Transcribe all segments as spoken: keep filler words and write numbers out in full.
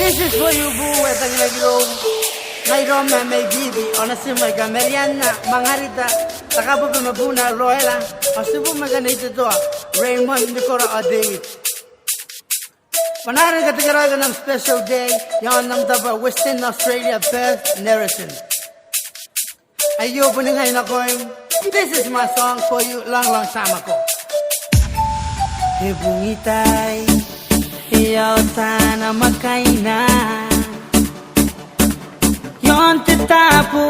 This is for you, boo, e tangirakirou. Ngai Roma mai Bibi, ao natim aika Mariana, Mangarita, Takabobe ma buuna Roela, ao tibum aika Nei Tetoa, Raymond, Nicola ao David. Bwa N na katauraoiko n am special day iaon am tabo Western Australia, Perth, Narrabeen. Aio boni ngai nakoim. This is my song for you long, long time ago. E bungitai, e ao tana makaina iaon te tabo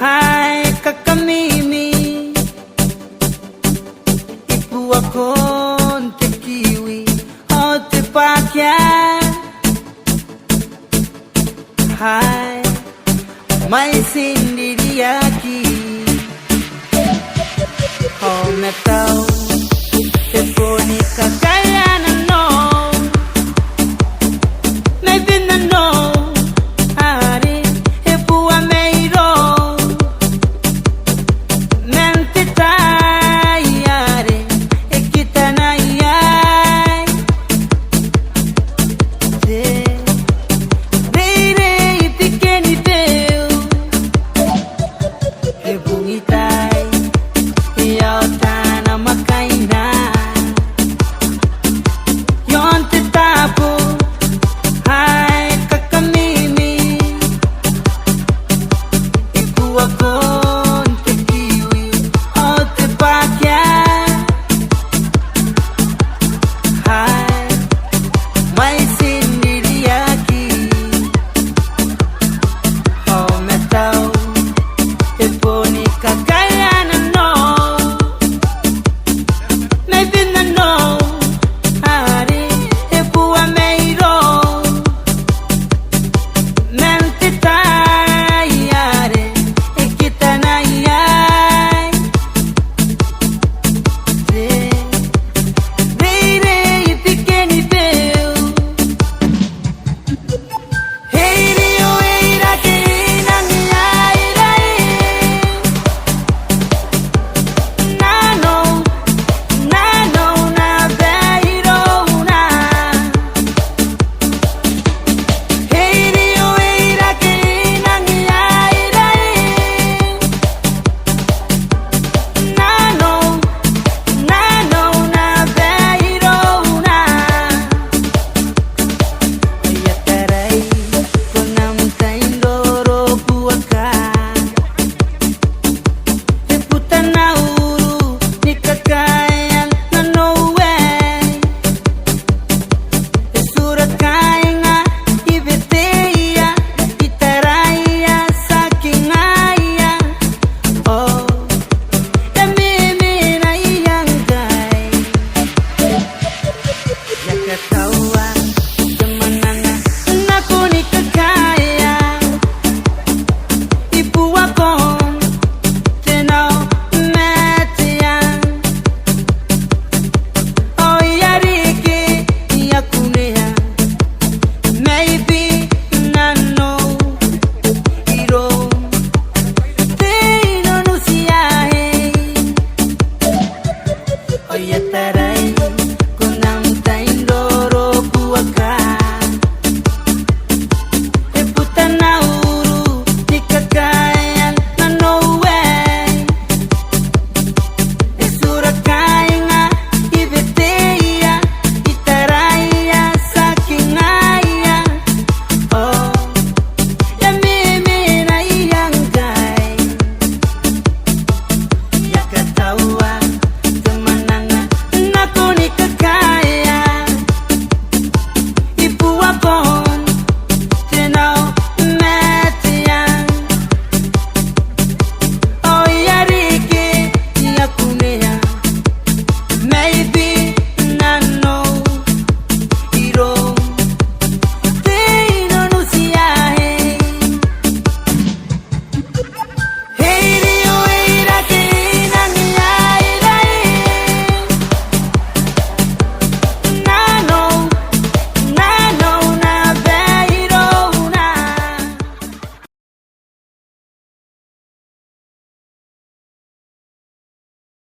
ae kakamimi, i buakon te kiwi ao te bwaakia. Hai, mai tiniriaki. Ao matau, e boni kakaea nanou, mai binanou, are e bua mairou man te tabo.